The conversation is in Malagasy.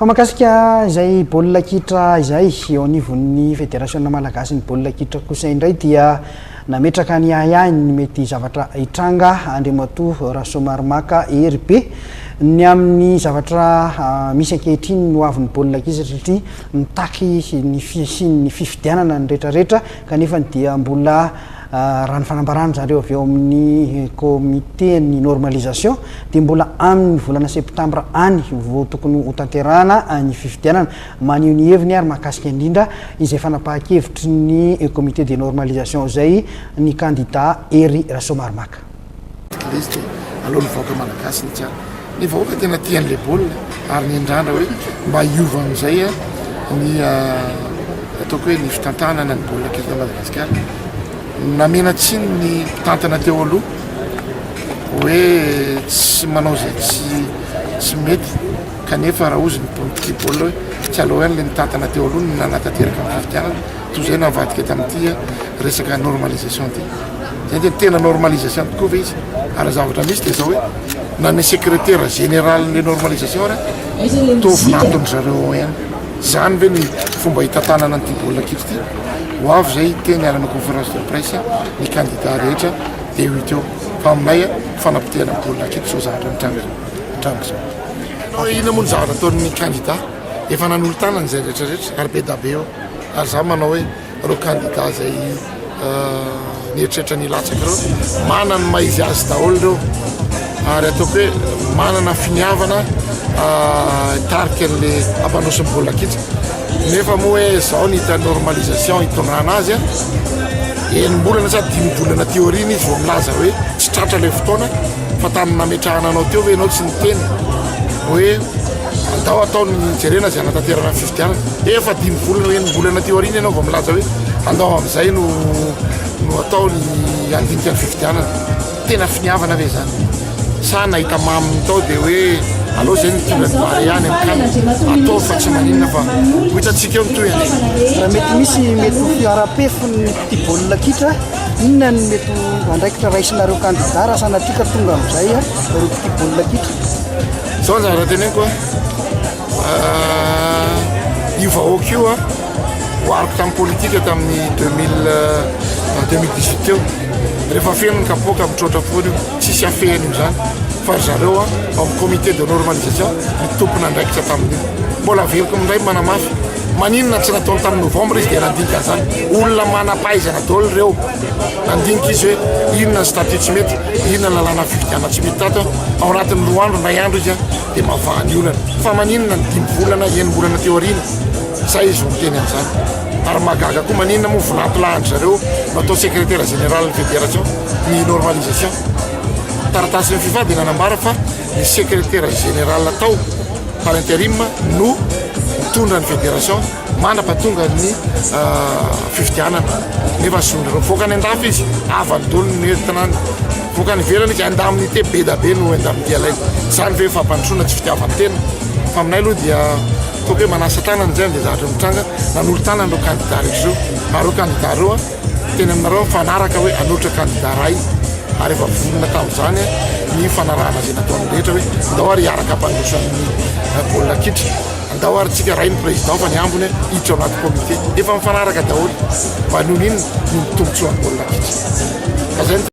Fa mahakasika izay baolina kitra izay, eo anivon'ny Federasiona malagasin'ny baolina kitra kosa indray dia nametraka ny ahiahiny ny mety zavatra hitranga Andriamatoa Rasoamaromaka Hery Be ny amin'ny zavatra misy ankehitriny ny hoavin'ny baolina kitra satria mitaky ny fisian'ny fifidianana ny rehetrarehetra kanefa dia mbola Raha ny fanambaran-dry zareo avy ao amin'ny komiten'ny normalisation dia mbola amin'ny volana septambra any vao tokony hotanterahana ny fifidianana. Maneho ny heviny ary mahakasika indrindra izay fanapahan-kevitry ny comité de normalisation izay ny kandida Hery Rasoamaromaka. Ilay izy dia aleo ny vahoaka malagasy ny tsara. Ny vahoaka tena tia an'ilay baolina ary niandrandra hoe mba hiova amin'izay ny ataoko hoe ny fitantanana ny baolina kitra eto Madagasikara. Namena tsiny ny mpitantana teo aloha hoe tsy manao izay tsy tsy mety kanefa raha hozy ny mpitia baolina hoe tsy aleo ihany ilay nitantana teo aloha no nanatanteraka ny fifidianana toy izay navadika tamin'ity resaka normalisation ity. Zay dia tena normalisation tokoa ve izy? Ary ny zavatra misy dia zao hoe na ny secrétaire général ny normalisation ary toa vinanton-dry zareo ao ihany. Zany ve ny fomba hitantanana an'ity baolina kitra ity? Ho avy zay hiteny ary hanao conférence de presse ny candidat rehetra dia ho hita eo. Fa aminay fanapotehana baolina kitra izao zavatra mitranga mitranga izao. Inona moa ny zavatra ataon'ny candidat? Efa nanolo-tanana izay rehetra rehetra ary be da be eo. Ary za manao hoe ireo kandida izay nieritreritra ny hilatsaka ireo, manana ny maha izy azy daholo ireo ary ataoko hoe manana finiavana hitarika an'le hampandroso ny baolina kitra. Nefa moa hoe izao ny hita normalisation hitondrana azy, enim-bolana sa dimy volana aty aoriana izy vao milaza hoe tsy tratra ilay fotoana fa tamin'ny nametrahana anao teo ve ianao tsy niteny hoe Andao atao ny jerena izay hanatanterana ny fifidianana. Efa dimy volana, enim-bolana aty aoriana ianao vao milaza hoe andao amin'izay no no atao ny handinika ny fifidianana. Tena finiavana ve izany? Sa nahita maminy tao dia hoe aleo izay nitondra ny Barea any amin'ny CAN. Ataovy fa tsy maninona fa ho hitantsika eo ny tohiny. Raha mety misy mety ho fiharam-pefin'ny mpitia baolina kitra, inona no mety ho andraikitra raisinareo kandida raha sanatria ka tonga amin'izay ireo mpitia baolina kitra? Zao ny zavatra teneniko a, io vahoaka io a, ohariko tamin'ny politika tamin'ny 2000 2018 teo, rehefa feno ny kapoaka mitroatra foana io, tsisy afehiny io zany, fa ry zareo a, ao amin'ny comité de normalisation ny tompon'andraikitra tamin'io. Mbola averiko indray manamafy, maninona tsy nataony tamin'ny novembre izy dia nandinika an'izany, olona manam-pahaizana daholo ireo. Nandinika izy hoe inona ny statut tsy mety, inona ny lalàna fifidianana tsy mety tato, ao anatin'ny roa andro, indray andro izy dia mahavaha ny olana. Fa maninona ny dimy volana, enim-bolana teo aoriana, zay izy vao miteny an'izany. Ary mahagaga koa maninona moa vinanto-lahin-dry zareo no atao secrétaire général ny fédération, ny normalisation. Taratasin'ny fifa dia nanambara fa ny secrétaire général tao par intérim no mitondra ny fédération. Mandra-pahatonga ny fifidianana nefa ny zon'ireo mivoaka any an-dafy izy, havany daholo ny entina any, mivoaka any ivelany izy, indemnité be da be no indemnité alainy. Izany ve fampandrosoana tsy fitiavan-tena? Fa aminay aloha dia ataoko hoe manasa tanana izay amin'izay zavatra mitranga, nanolo-tanana ireo kandida rehetra ireo, ary ireo kandida ireo teny aminareo mifanaraka hoe hanolotra kandida iray ary efa vonona tamin'izany ny fanarahana izay nataon'ny rehetra hoe ndao ary hiaraka hampandroso an'ny baolina kitra. Andao ary tsika ray ny président fa ny ambiny hiditra ao anaty comité. Efa mifanaraka daholo. Mba noho ny inona? Noho ny tombotsoan'ny baolina kitra. Ka zay no.